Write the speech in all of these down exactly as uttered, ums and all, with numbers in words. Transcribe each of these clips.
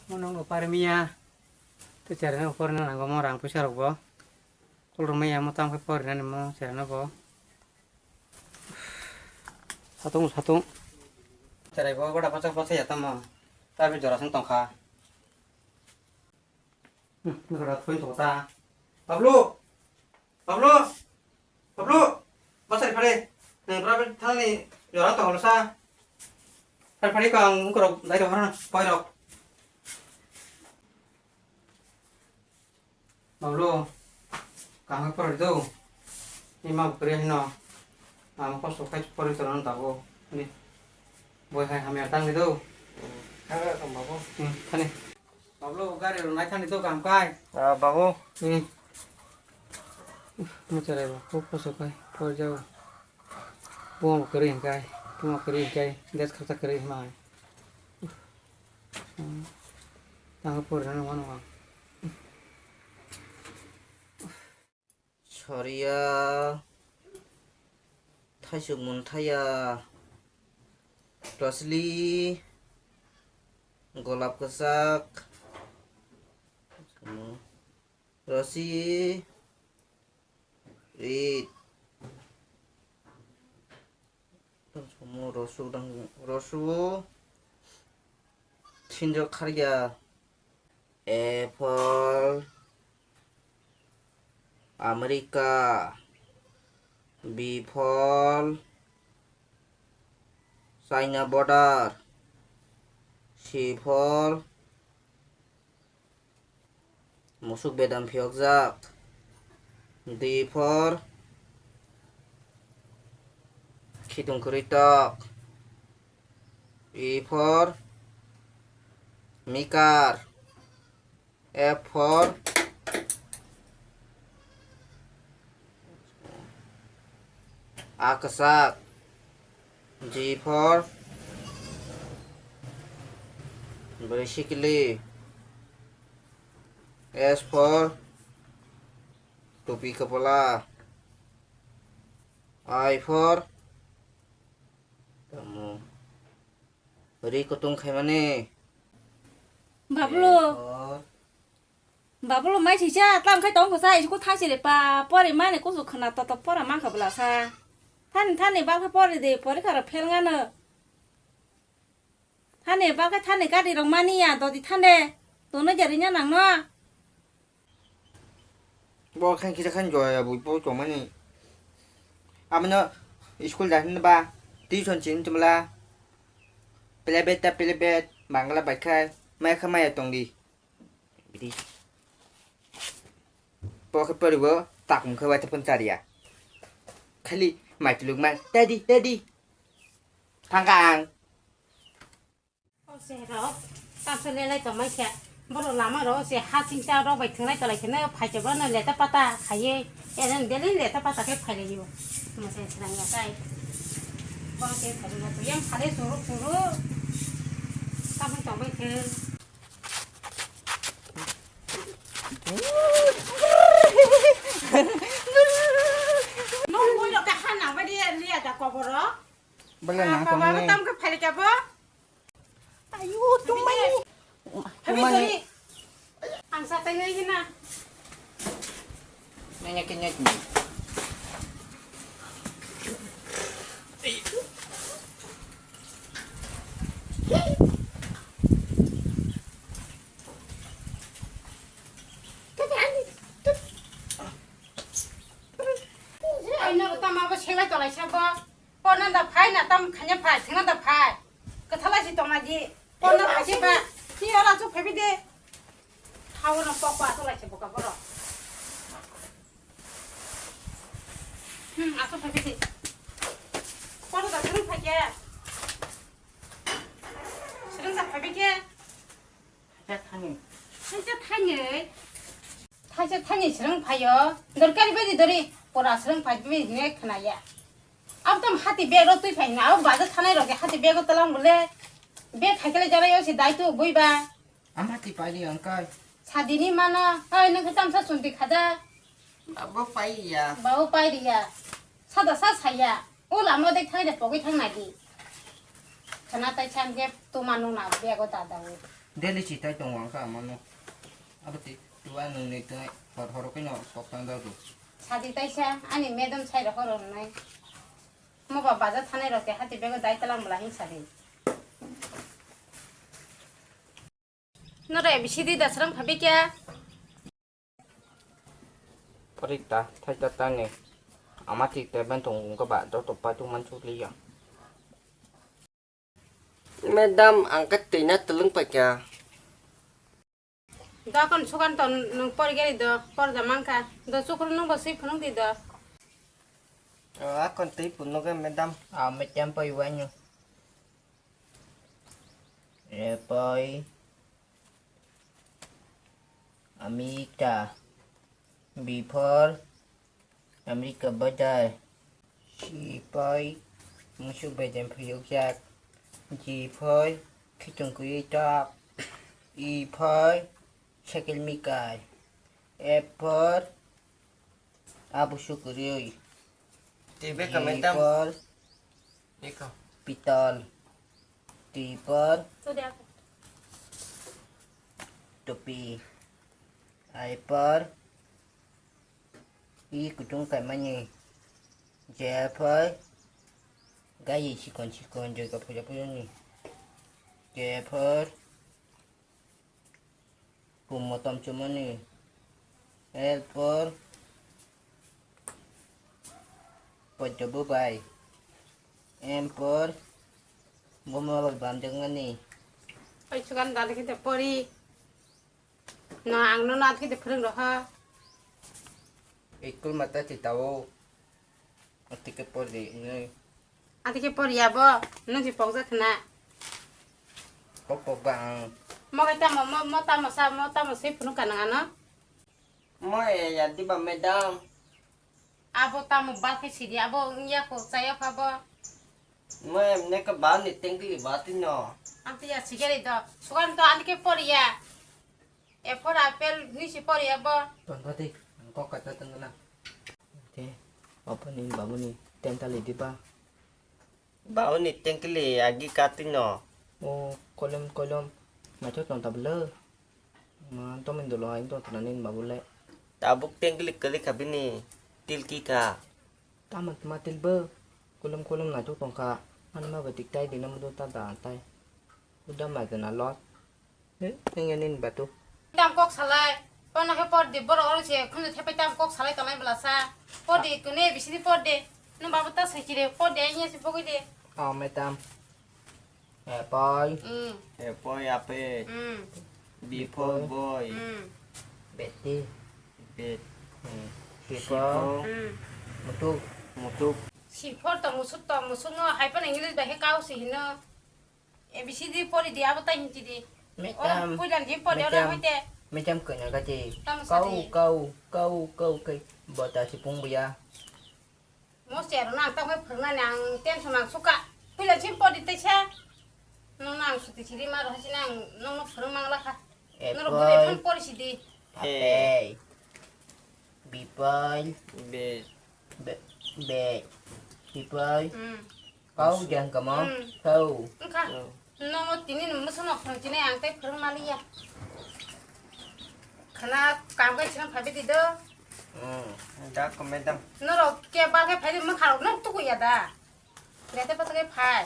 Monong no parmiya. Te cherno porna nango mo rang puisa rok bo. Kol rok maya mo tam khe porinani mo cherno bo. Satung satung. Cherai bo bada pacha pacha ya tamo. Tabi jora song tongkha. Hmm, ni kora thoi tongta. Pablo. Pablo. Pablo. Basari phare. Nang bra thani jora tong sa. Phare phare ka ang korok dai rok hana poi rok. Pablo, kaham khe poroi do. Ima bwkre hino. Ama kosto khai poroi tono tabuk. Ni. Boi hai hamya tang do. Thang kha tong babu. Hmm, thani. Pablo, gari rok nai thani do kaham khai. Ah, babu. Hmm. Muchare ba, kok kosto khai poroi jao. Buma kwrwi hwnkhe, buma kwrwi hwnkhe, des khoroksa kwrwi hwnwi. Tamo porinani wano ang. Soria, thaisuk munthaya, rosli, golap kwchak, rosi, rit. Tamo rosu dang, rosu sinjo kharya. A for America, B for China border, C for Musuk bedam phiyokjak. D for khitung kwrwi tok. E for mikar. F for a kwchak. G for bwrwi sikili. S for tupi kwpla. I for tamo ri kutung khaimani. Bablo. Bablo mai sisa tlam khai tong kho sa, isko thasi re pa, pori mane kusu khna to to pora man kha bla sa. Thani thani bal kha pori de, pori kha ro phel ngano. Thani bal kha thani gari rok mani ya, dodi thande. Tono jari nya nang no. Bo khan kisa khan joya bui bo tongmani. Amno school da hin ba tuition chin chumla. Private ta private, Bangla bai khai, mai kha maya tongdi. Bidi. Bo khe poribo, takung khe waitha pun chariya. Khali mai tuluk mai, daddy, daddy. Thangka ang. O se rok, tamsa lelai tongmai khe. Borok lama rok se ha singsa rok bai thwnglai tolai kheno phai khe bono leta pata khaiwi. Eren belai leta pata khe phailaio. Tuma se srang ya tai. Bono khe phailaio. Yang phale suruk suruk. Tamung tongbai khe. Nong boi rok khe ha nang bai di liya da koboro. Bala nang tong ni. Tam khe phailaikha bo. Ayu, tumai. Habis tuli. Ang sa tai ngai na. Nanya ke nyak ni. Ai no tama bo selai tolai sa bo. Porna da phai na tam khanya phai, thengna da phai. Kathala si tongna di. Porna phai si ba. Ni ora chu phebi de. Hawo no pok pa to lai se boka boro. Hmm, aso phebi de. Porna da sering phai ke. Sering da phebi ke. Thaisa thani. Thaisa thani. Thaisa thani srwng phaio. Dorkari bedi dori. Pora srwng phai bedi ne khnaya. Abtam hati bag ro twi phai na. Abo baja thanai rok hati bag o talang bole. Bag khaikele jarai o si dai tu bui ba. Am hati paili angkai. Sadini mana. Ai nang khatam sa sunti khaja. Abo paiya. Babo pairiya. Sada sa saya. O lama de thai de pogwi thang nai di. Khana tai chan ge tuma nung na bego dada o. Daily si tai tongo ang kha amano. Abo ti tuwa nung ni tong hor hor khe no kok tang da do. Sadi taisa ani madam sai ro hor hor nai. Mo ba baja thanai ro te hati bego dai talang bla hin sadi. No re bisi di dasrang phabi kya? Porita, thaita tani. Ama tik te ben tong ka ba do to pa tu man chu li ya. Madam, ang ka twi na tulung pa kya? Do kon sukan to nung por geri do, por da mangka. Do chukru nung bo swi phunung di do. Ah, kon twi phunung ga madam. Ah, madam pa iwanyo. Apple, America, B for America bazar, C for musuk bejem phiyokjak, G for khitung kwrwi tok, E for cycle mikar, F for Abo sukuriyoi. Tei beka madam. P for Eko. Pitol. T for topi. I for i kutung kaimani. J for gai sikon sikon joga puja puja ni. K for Kumo tomchumani. L for Poito bubai. M for Buma bai bamjakmani. Oi sugan dali khe pori. No ang no nat khe phwrwng roha. Ikul mata ti tao. Atike por di ini. Atike por ya bo, nung si pokjak khna. Pok pok ba ang. Mo kai tamo, mo, mo tamo sa, mo tamo se phunu kanang ano. Mo e ya di ba madam. Abo tamo ba khe sidi, abo ya ko saya kha bo. Mo em ne ka ba ni tengli ba ti no. Ang ti ya sigeri do. Sugan to atike por ya. A for apple ni si por ya bo. Ton ba di, ang kok kata tengla. Te, opo ni babu ni tenta le di ba. Babu ni tengkili agi kati no. O kolom kolom, nacho ton tablo. Ma to min dolo ain to tona nin babu le. Tabuk tengkili kali kabini, tilki ka. Tama tama tilbo, kolom kolom nacho tongka. Ani ma ba tik tai dina mudo ta da tai. Uda ma gana lot. He, nini batu. Tam kok salai. Kono he por di borok oro se khunju thepai tam kok salai tongnai bwla sa. Por di kune bisini por di. Nwng babu ta sai chire por di anya se pogoi di. Oh, madam. Apple. Mm. Apple, apple. Mm. B for boy. Mm. Betty. Bet. Mm. Sipho. Sipho. Mm. Mutuk. Mutuk. Sipho to musuk to musuk no hai pa English bai he kau si hino. A B C D pori di, abo tai hinti di. Madam, oro puilan jim pori, oro madam, hoite. Madam, kena gati. Tamo kau, sadi. Kau, kau, kau, kai. Bota sipung buya. Mo sero nang tamo phwrwngnani ang tension ang suka. Puilan jim pori taisa. Nong nang suti siri ma rohasi nang nong no phwrwng mangla kha. Norok bwlai phone pori sidi. Apple. Apple. Bipal. Be. Be. Be. Bipal. Hmm. Kau jang kamang. Hmm. Kau. Wngkha. Kau. Nono tini ni mwswk no phone tini ang tei phwrwng maliya. Khana kam kai sino phabi di do. Hmm. Da ko madam. Norok ke ba ke phai di mwkha rok no tukuya da. Lete pa tukai phai.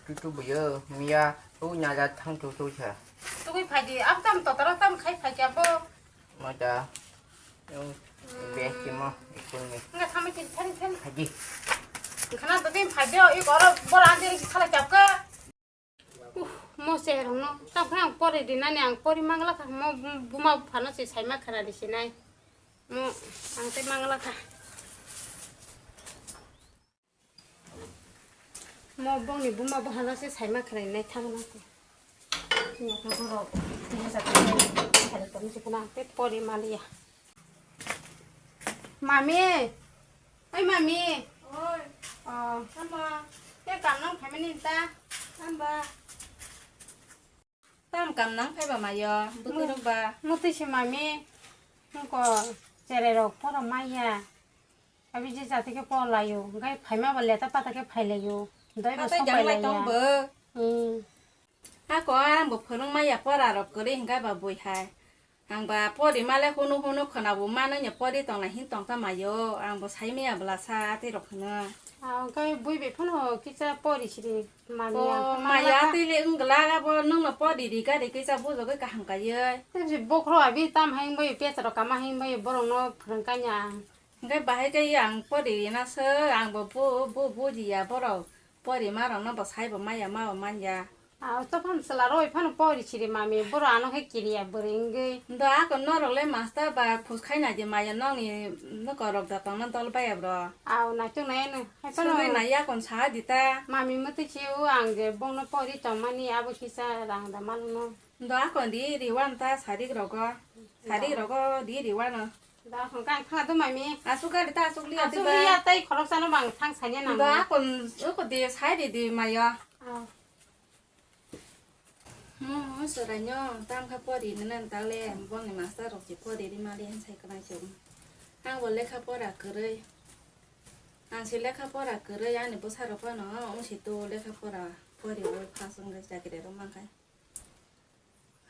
Tutu buyo miya u nyaja thang tutu cha. Tukai phai di ab tam totara tam khai phai kya bo. Mata. Yung besti mo ikun ni. Nga thami tin thani thani. Haji. Khana to tin phai do ik oro bor ande ik khala chap ka. Uh, mo se rong no. Tam khana ang pori di nani ang pori mangla kha mo buma phano se sai ma khana di sinai. Mo ang te mangla kha. Mo bongni buma bo hala se saima khwlai nai thang na ko. Nokha borok tini jat ni khwlai tong se khna te pori maliya. Mami, oi mami. Oi. Oh. Tamo. Te kam nang phaimani ta. Tamba. Tam kam nang phaiba mayo, bwtwi rok ba. Mutwi se mami, nungko cherai rok poro maya. Abi je jati khe poro layo, gai phaima ba leta pata khe phai layo. Doi ba sok pai laya. Hmm. Ako ang bo phwrwng maya pora rok kwrwi hwnkhe ba bui hai. Ang ba pori male hunu hunu khwna bo mano nya pori tongna hin tong ta mayo. Ang bo sai maya bwla sa tei rok hwno. Ah, hwnkhe bui bai phano kisa pori siri mami. O, ang maya mala tei le wng glak abo nwng no pori ri gari kisa bujagwi kaham kaiwi. Tei si bokhorok abi tam hai wngwi pecha rok kama hai wngwi borok no phwrwng kanya ang. Hwnkhe bahai khe ang pori rina se ang bo bu, bu, bujiya borok pori ma rok no bo sai bo maya ma bo manya. Ah, to phano chwla roi phano pori siri mami borok ano khe kiriya bwrwi wngwi. Do ako norok le master ba khus khai nai di maya nokni nokorok da tongna dol baya bro. Aw naitok nai ano. Hai phano sugwi nai yakon sa di ta. Mami mwtwi se o ang je bongno pori tongmani abo kisa rang da mano. Do ako di ri wan ta sarik rogo. Sarik rogo di ri wano. Da hwnkhe ang thang do mami. Asuk gari ta asuk liya. Asuk diba? Liya tei khoroksa no bang thang sanya nango. Da kon uko de sai de de maya. Ah. Mo serai no tam kha pori nene tale bongni master rok se pori ri mali han sai kana chum. Ang bo lekha pora kwrwi. Ang se lekha pora kwrwi ani bwsa rok phano ong se to lekha pora pori o phasung ri chakri rok mankhai.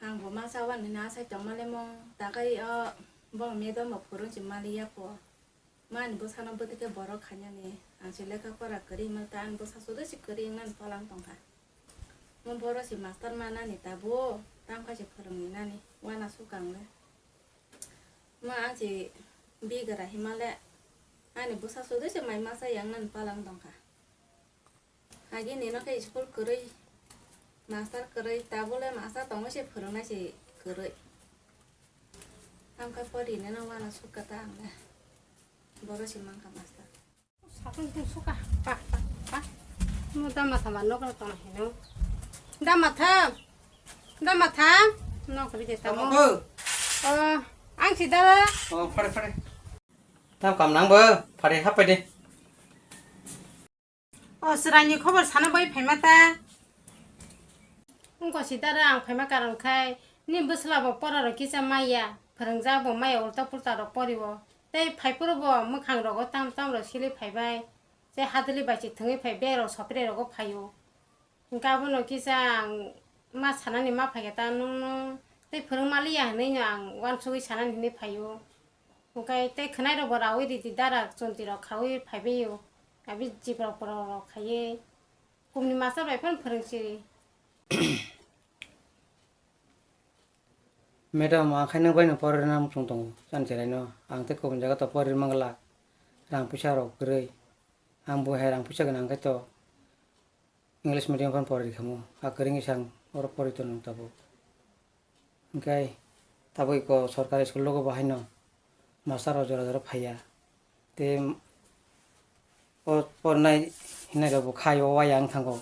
Ang bo ma chawan hwnwi asai tongma le mo, takai o bong medo mo phurung si mali ya po. Ma ni bwsano bwtwi khe borok khainani, ang si lekha pora kwrwi ma ta ani bwsa sudu si kwrwi wngnani palang tongkha. Mo boro si master ma nani tabuk, tamkha si phwrwngwi nani, wana sukang le. Ma ang si bigra hima le, ani bwsa sudu si mai masa yang nani palang tongkha. Agini no khe school kwrwi, master kwrwi, tabuk le master tongwi se phwrwngnai se kwrwi. Tamkha pori neno wana sukha ta ang le. Boro se mankha master. Sakung tung sukha, pa, pa, pa. Mo dama thama nok no tong hino. Dama tham, dama tham. Nok ri de tamo. Tamo ko? Oh, ang si dara. Oh, phare, phare. Tam kam nang bo, phare hapai de. O, chwraini khobor sana bai phaima ta? Wngkha si dara ang phaima karon khai, ni bwsla bo pora rok kisa maya, phwrwngjak bo maya ulta pulta rok pori o. Tei phai phuru bo mwkhang rogo tam tam rok sili phai bai. Tei hadwli bai se thwngwi phai bag rok sopre rogo phai o. Hwnkhe abono kisa ang ma sanani ma phaikha ta nwng nwng tei phwrwng maliya hinwi no ang uansugwi sanani hinwi phai o. Hwnkhe tei khwnairokbo raui ridi dara chontirok khaui phaibaio, abi jibrok borok rok khaiwi kumni master bai phano phwrwng siri. Madam, ang khai nwng bai no pori rwna muchung tongo, chani cheraino. Ang tei kubun jaga to pori rwmang glak, rang puisa rok kwrwi. Ang bo hai rang puisa gwnang khe to English medium phano pori rikhamu, a kwrwngwi sang oro pori tongo tabuk. Hwnkhe tabuk iko sorkari school logo bo haino master rok jora jora phaiya. Tei o pornai hinai rok bo khai o waya wng thango.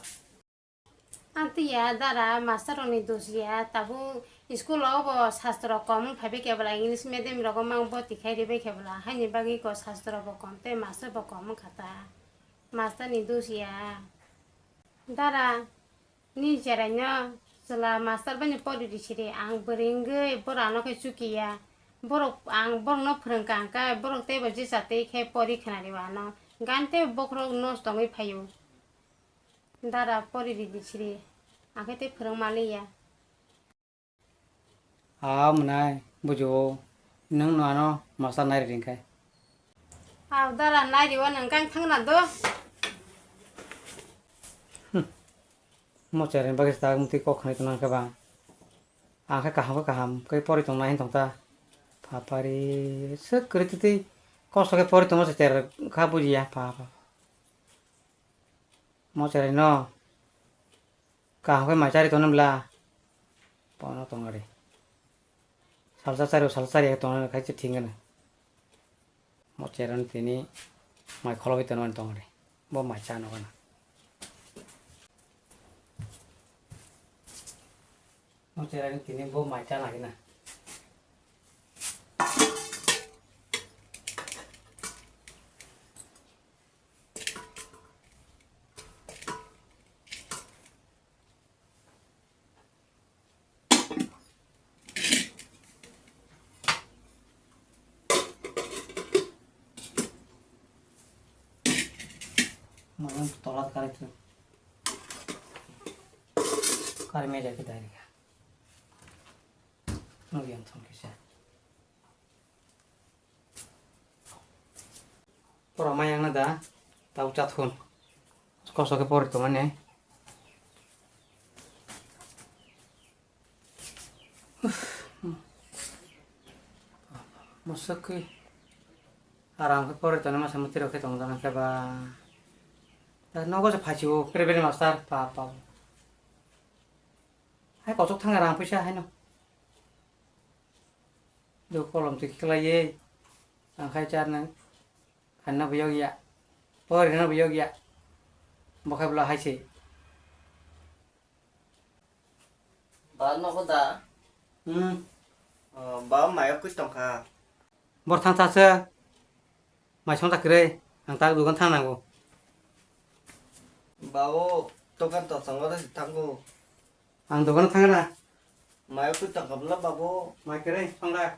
Amtwi ya dara master rok ni dos ya, tabuk school o bo sastro kom wng phaibai kebla English medium rogo mang boti khai ribai kebla, haini bagwi ko sastro bo kom tei master bo kom wngkha ta. Master ni dos ya. Dara, ni cheraino chwla master bai ni pori ri siri, ang bwrwi wngwi borok ano khe chuki ya. Borok, ang borok no phwrwng kha hwnkhe borok teibo jesa tei khe pori khna rio ano. Gan tei bokhorok nosto wngwi phaio. Dara pori ri di siri, ang khe tei phwrwng maliya. Aa mwnai, bujo, nwng no ano master nai ri ringkhe. Aa dara nai riwa nwng kang thangna do. Hmm. Mo cheraini bagwi sa mutwi kok khnai tongna khe ba. Ang khe kaham khe kaham khe pori tongna hin tongta. Papari, swk kwrwi twtwi kosto khe pori tongma se chera kha bujiya, pa, pa. Mo cheraino. Kaham khe mai chari tonwi bla. Bono tong ari. Salsa chari, salsa chari tonwi khai se thing gana. Mo cheran tini mai kholobi tonwi tong ari. Bo mai chano gana. Mo cheran tini bo mai chana gana. Tola kare tu. Kari media ke dari ka. Nugyan thong kisa. Pora mayang na da. Tau chat hun. Koso ke pori to mane. Mosok ke. Aram ke pori to na masa mutiro ke tong jana ke ba. Da nogo se phachi o private master pa pa. Hai kosok thang rang puisa hai no. Do kolom twi khlaiwi ang khai charnai khanna bo yokya, pori rwna bo yokya, bo khai bwla hai se. Ba nogo da? Hmm. Oh, ba mayo kwi tongkha. Bor thang cha se. Mai songcha kwrwi, ang tak dukan thang nango. Babu, dukan to chongo da si thango. Ang dukan thang na. Mayo kwi tongkha bwla babu. Mai kwrwi, songda.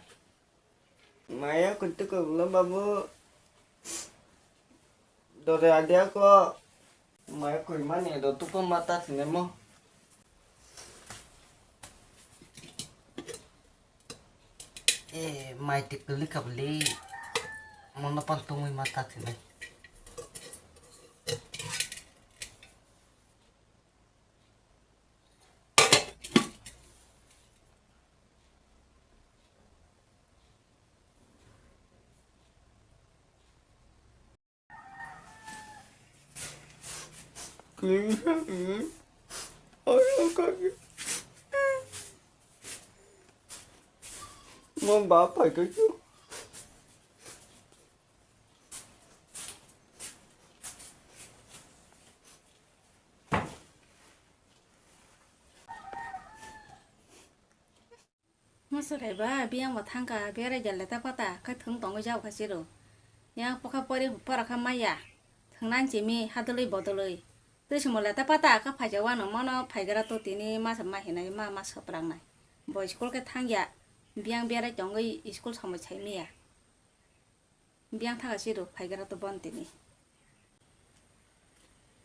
Mayo kwi tongkha bwla babu. Dore adia ko. Mai koi mani do tuko mata tine mo. E, mai tikli kabli. Mono pan tungui mata tine. Mo ba phai kha khe. Mwswrai ba biyang bo thangkha, berai ja leta pata khai thwng tongwi jao kha siro. Yang pokha pori pora kha maya, thwngna chimi hadwlwi bodolwi. Twi simo leta pata kha phaija wano mono phaigra to tini masa ma hinai ma ma swprangnai. Bo school khe thangya, biyang berai tongwi school samwi sai miya. Biyang thaka si rw phaigra to bon tini.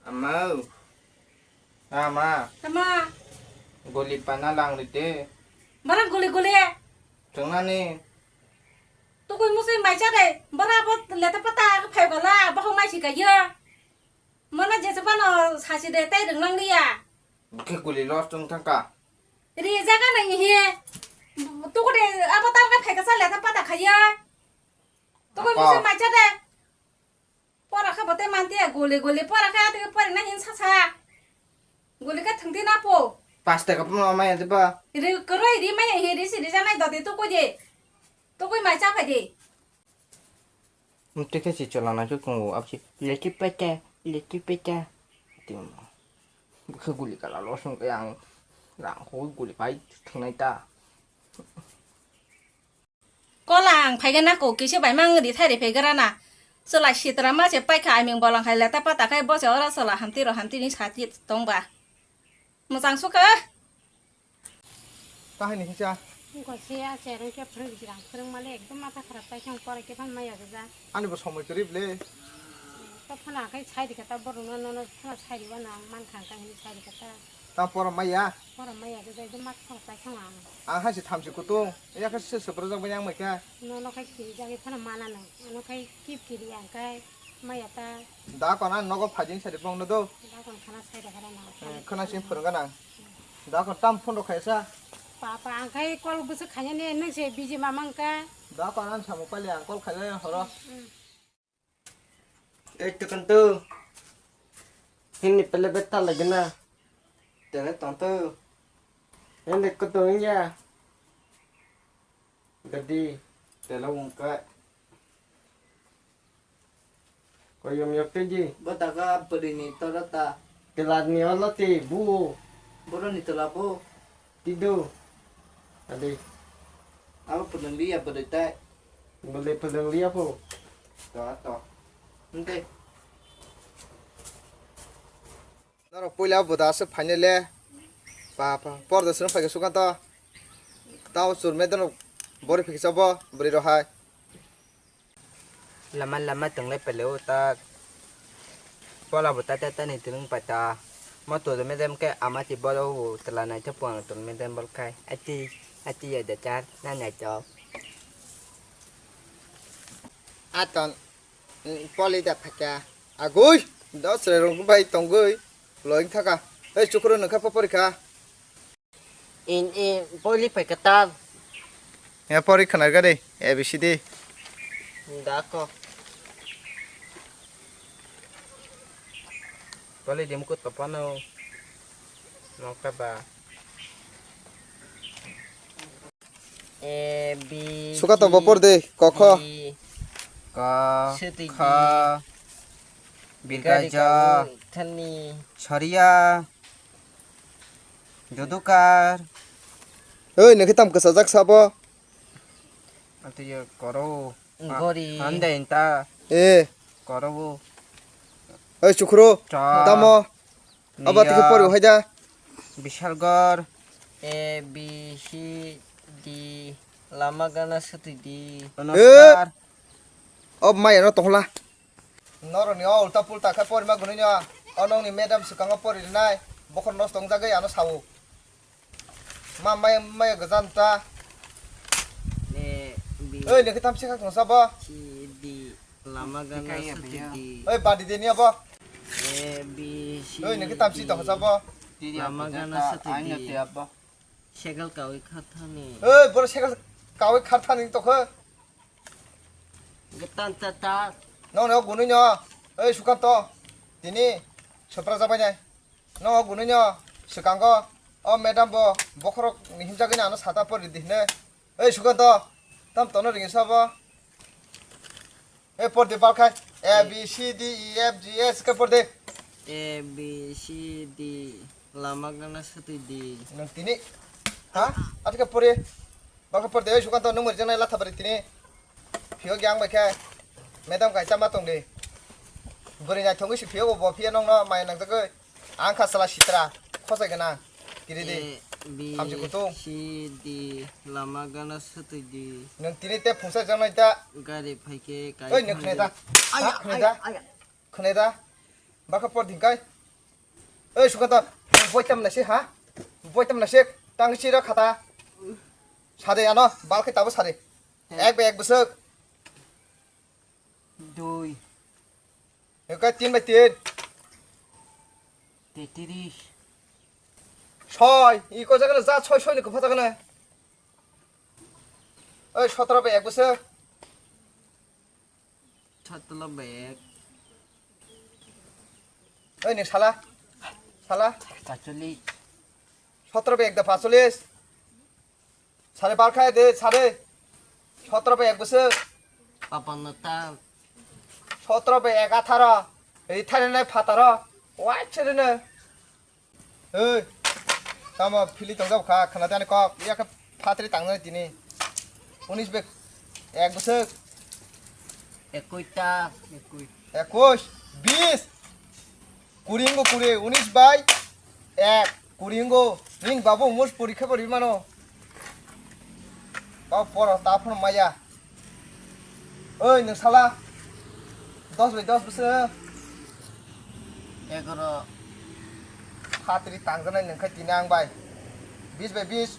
Ama. Ama. Ama. Guli pana lang rite. Bara guli guli. Chungnani. Tukui musui mai cha dai. Bara bo leta pata phai bala. Bahong mai si kaya. Mana jesa pano sasi de tai renglang liya. Bukhe guli los tung thangka. Ri jaga nai hi. Tukui de abo tam ka phai ka sa leta pata khaya. Tukui apa? Musa macha de. Pora kha bote manti ya guli guli pora kha ati pori na hin sa sa. Guli ka thangti na po. Pas taka pun mama ya tiba. Ri koroi ri maya hi ri si ri janai dodi tukui de. Tukui macha phai de. Mte khe si chola na khe kungu absi leki pete leki pete. Ati mama. Bukhe guli kala losung ke ang. Rang ko guli pai thangnai ta. Kola ang phaigana ko kisa bai mang ri thai ri phaigra na. Chwla sitra ma se paikha aming bolong khai leta pata khai bo se ora chwla hamti ro hamti ni sati tong ba. Mwchang sukha. Tahai ni kisa. Ko se a se rung ke phrung ji rang phrung male ekdom mata kharap tai thang pore ke phan maya ja. Ani bo somoi kwrwi ble. To phana khai sai di kata borok no no phana sai di ba na man khang khai ni sai di kata. Ta pora maya. Pora maya ke jai mak sa tai khang ang. Ang hai se tham se kutung. Ya khe se se borok jang bayang mai kha. No no khai kiri jagi phana mana nai. Ano khai kip kiri ang khai maya ta. Da kon ang nogo phajing sari bong no do. Da kon khana sai da khana na. Eh, khana sing phurung gana. Da kon tam phone rok khaisa. Pa pa ang khai call bwswk khaina ne nang se busy mamang ka. Da kon ang samung pali ang call khaina horo. Hmm. Ei tukun tu. Hini pele beta lagi na. Tene tontu. Hini kutung ya. Gadi. Tela wngka. Koyom yok teji. Bota ka pwdini torata. Telat ni olo te bu. Boro ni tola bu. Tido. Adi. Abo pwdwng liya bwrwi tai. Bwlwi pwdwng liya pho. To to. Hwnkhe. Norok puila buda aswk phainai le. Pa pa. Porda swrwng phaikhe sukan to. Tao churme dono bori phikisa bo bwrwi rohai. Lama lama tonglai pele o ta. Pola bo ta ta ta ni twrwng pai ta. Mo to medem ke amati boro u tela nai te puang to medem bol kai. Ati, ati ya de char, na nai to. Aton, poli da phaka. Agui, dos re rong bai tongui. Loing thaka. Hei, chukuru nokha pa porikha. In, in, poli phai katal. Ya pori khana ga de, A B C D. Da ko. Poli dim kut papa no. Nokha ba. A, B, Suka to C, bopor de, ko kho. D. Ko, Siti kho. D. Birgajo. Birgajo, Thani. Soria. Jodukar. Oi, nokhe tam kwchajak sabo. Atiyo koro. Gori. Hande inta. Eh. Koro. Oi, chukro. Cha. Tamo. Abo tiki pori hai da. Bishalgarh. A, B, C, D. Lama gana sati di. Namaskar. O maya no tongla. Noroni o ulta pulta khe porima gunui no. O nongni madam swkango pori rinai. Bokhor nosto wngjagwi ano sawo. Ma maya maya gajam ta. A, B, Oi, nokhe tam sikha tongsa bo. C, D. Lama gana sati di. Oi, badi de ni abo. A, B, C, Oi, nokhe tam si D. Tongsa bo. Lama gana sati di. Segal kawi khathani. Oi, boro segal kawi khathani tokho. Getan ta ta. Nongni o gunui no. Oi, Sukanto. Tini sopra jabai nai. No gunui no swkango o madam bo bokhorok ni himjagwi ano sata pori di hne. Ei Sukanto, tam tono ringi sabo. Ei porde balkhai A B C D E F G H ke porde. A B C D lama gana sati di. Nang tini ha atika pori balkhai porde ei Sukanto nung mori janai latha bari tini. Phiyok yang bai khe madam kaisa ma tong di. Bwrwi naithok wngwi si phiyok bo phiya nongno maya nangjagwi. Ang kha chwla sitra khosai gana. Kiri di. A, B, Hamsi kutung. C, D, lama gana swtwi di. Nung tini te phungsa janai ta. Gari phaikhe kai Oi nung khne ta. Ha khne ta. Khne ta. Baka por din kai. Oi Sukanto. Boitam na se ha. Boitam na se. Tang sira khata. Sade ano. Bal khe tabo sade. Ek be ek bwswk. Dui. Ekka tin bai tin. Tetris. Soi. Iko jagana ja soi soi ni kupha jagana. Oi sotro bai ek bwswk. Sotro bai ek. Oi ni sala. Sala. Pacholis. Sotro bai ek da pacholis. Sare bar khai de, sare. Sotro bai ek bwswk. Papanno ta. Sotro bai ek atharo. Ri thani nai phataro. Wai chiri no. Oi. Tamo phili tong jabo kha, khna dani kok. Ya kha phatri tang nai tini. Unis bai ek bwswk. Ekoi ta. Ekoi. Ekoi. Bis. Kuri wngkha kuri, unis bai ek, kuri wngkha. Nini babu mus porikha bo rimano. Ba poro ta phano maya. Oi, nwng sala. Dos bai dos bwswk. Egaroh. Phatri tangjaknai nwng khe tini ang bai. Bis bai bis.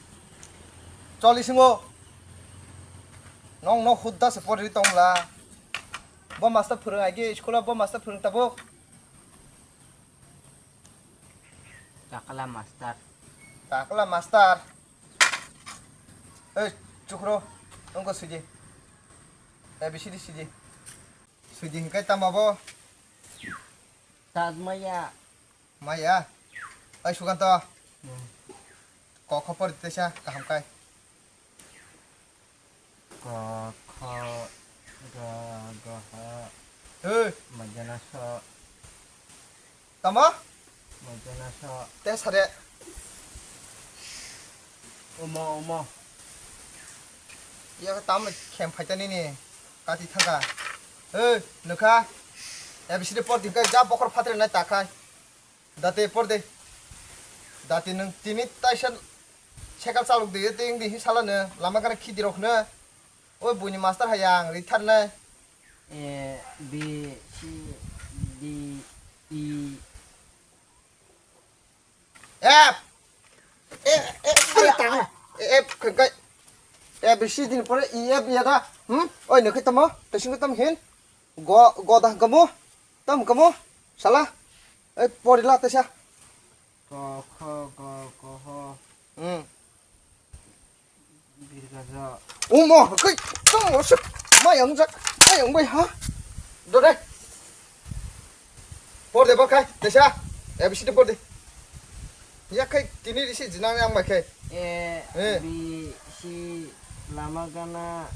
Chollish wngkha. Nong no hudda se poriri tongla. Bo master phwrwng agi school o bo master phwrwng tabuk. Takla master. Takla master. Ei, chukro, wngkha sidi. A B C D sidi. Sidi hingkai tamo bo? Tad maya. Maya? Ei, Sukanto. Hmm. Kok khopor tesa kaham kai. Ko, kho, ga, gaha. Hey. Majana so. Tamo? Majana so. Te sare. Omo, omo. Ya tamo khem phaita nini. Kati thaka. Hey, nukha. A B C D por din kai ja bokor phatre nai takhai. Dati por de. Dati nwng tini taisa cycle chalok de, tei wngdi hi sala no, lama gana khidi rok no. Oi buini master hai ang ri thar nai. A, B, C, D, E. F. E, e, e, tang. E, F khe kai. A B C din pore E F ya da. Hmm? Oi, no khe tamo. Tesing tamo hin. Go, go da kamu. Tam kamu. Sala. E, pori la tesa. Ko, kho, go, ko, ho. Hmm. Birgaja. Umo, kai, tamo suk. Mayang jak. Mayang bai ha. Dore. Por de, por kai. Tesa. A B C D por de. Ya kai, tini risi jinang yang bai kai. A, Eh. B, C, lama gana.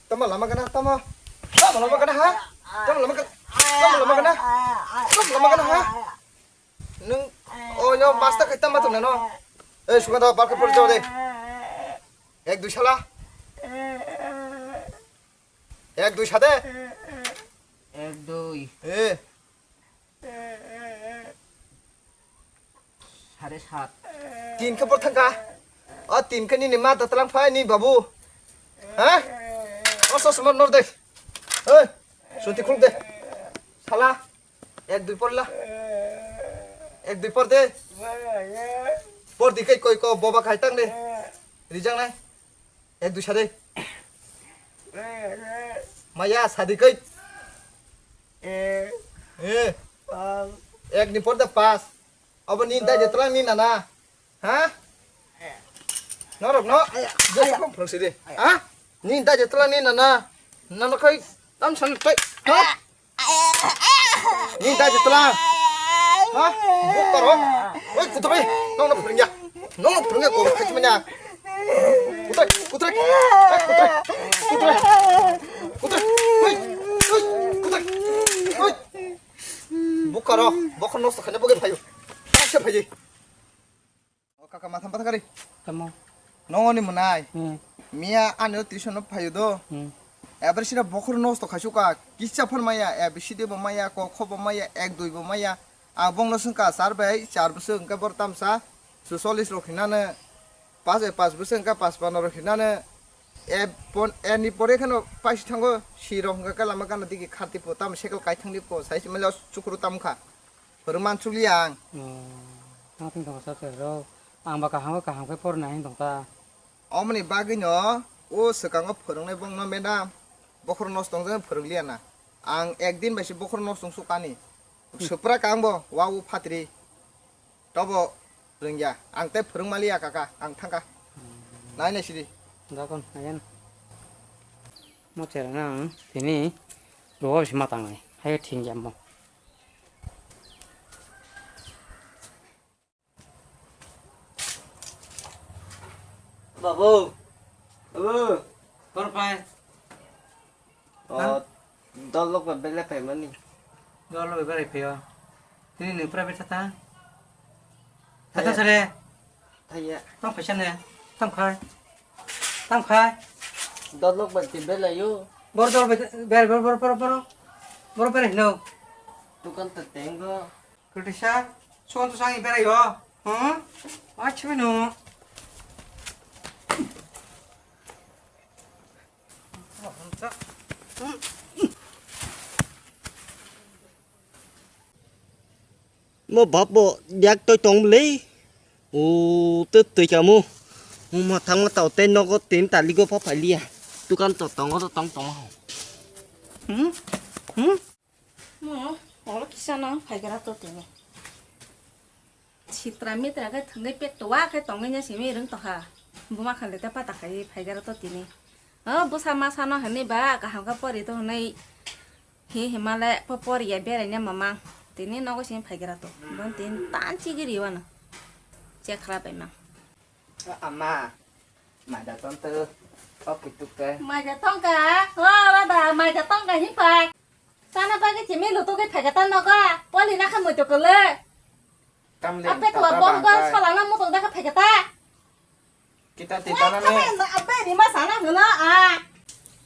Tamo lama gana, tamo. Tamo lama gana ha? Tamo lama gana. Tamo lama gana. Tamo lama gana ha? Nung, oh, yo, master kaitam batung na, no? Eh, sunga da, barka por jode. Ek dui sala. Ek dui sade. Ek dui. Eh. Sare sat. Tin khe por thangka. O tin khe nini ma da talang phai ni babu. Ha? O so smart nor de. Eh. Sunti khuluk de. Sala. Ek dui por la. Ek dui por de. Por di kai koi ko boba khai tang de. Rijang nai. Ek dui sade. Maya sadi kai. Eh. Ek ni por de pas. Abo ni dai jetlang ni nana. Ha? Norok no. Jesa kom phang sidi. Ha? Ni dai jetlang ni nana. Nana kai tam san tai. Ha? Ni dai je tla. Ha? Buk taro. Oi, kutre. Nong no phringya. Nong no phringya ko khai manya. Kutre, kutre. Hai, kutre. Kutre. Kutre. Oi. Oi, kutre. Oi. Buk karo. Bok no sakha boge phayo. Sakha phayi. O kaka matham patha kari. Tamo. Nongoni mwnai. Hmm. Miya ani o tuition no phayo do. Hmm. Ebar sira bokhor nosto khaisuk ka. Kisa phar maya, A B C D bo maya, ko kho bo maya, ek dui bo maya. Ang bongno swngka char bai, char bwswk hwnkhe bor tamsa. Susolis rok hinane. Pas bai pas bwswk hwnkhe pas pano rok hinane. E pon, e ni pore kheno paisi thango, si rok hwnkhe lama gana digi kharti po, tamo cycle kaithang di po, sai se mele chukru tam kha. Phwrwng man chukliya ang. Oh, ang thwng tongo sir, sir, rw. Ang ba kaham, kaham khe porna hin tong ta. Omoni bagwi no o swkango phwrwngnai bongno madam. Bokhor nosto tongjak phwrwng liya na. Ang ek din bai se bokhor nosto tong sukani. Swprak ang bo wa o phatri. Tobo rwngya. Ang tei phwrwng maliya kaka. Ang thangka. Nai nai sidi. Dakon, ayan. Mo cherang ang tini. Rogo bisi matang nai. Hayo thing jam mo. Babu. Babu. Kor pai. Oh, dol lok ba bele pai mani. Dol lok ba bele pai o. Tini nung private thata. Thata sare. Thaya. Tong phaisa ne. Tong khai. Tong khai. Dol lok ba ti bele yo. Bor dol ba bele bor bor bor bor. Bor bele hino. Dukan ta tengo. Kwtwisa, song to sang iberai o. Hmm? Achi bino. Mo bap bo yak toi tong le. O te toi kamu. Mo thang ma tau te nogo tin taligo pha phai liya. Dukan to tongo to tong tong ho. Hmm? Hmm? Mo, olo kisa no phaikara to tini. Sitra mitra khe thwngwi pet towa khe tongwi nya simi rwng tokha. Buma khan le ta pata khai phaikara to tini. O bwsa masa no hwnwi ba kaham khe pori to hwnwi. Hi himale po pori ya berai nya mamang. Tini nogo simi phaikara to. Bon tin tan chigiri wano. Chekra bai mang. Ama, maida tongtwk, o kutuk khe. Maida tongka, o baba, maida tongka hinpai. Tana bagwi chimi lutukwi phaikha ta nogo, poli nakha muitu kwlwi. Tamle Ape tata tuwa bomgo bangkai. Solana mutung dakha phaikha ta. Kita ti Wai, tana ne. Khamai na ape rima sana hwna a.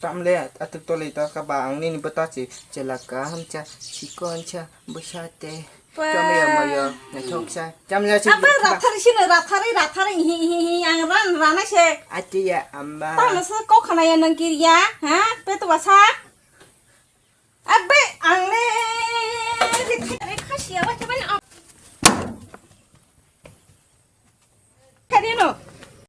Tamle atuk tole ta ka ba ang nini bata chi chelaka hamcha chikon cha bwsate. Wah. Chomya maya naithok cha. Chamya chi. Apa rathari sini rathari rathari hi hi hi ang ran rana se. Ati ya amba. Tana se kok khana ya nang kiriya, ha? Petu basa. Abe ang le. Rithai khasiya wa chaban. Kani no.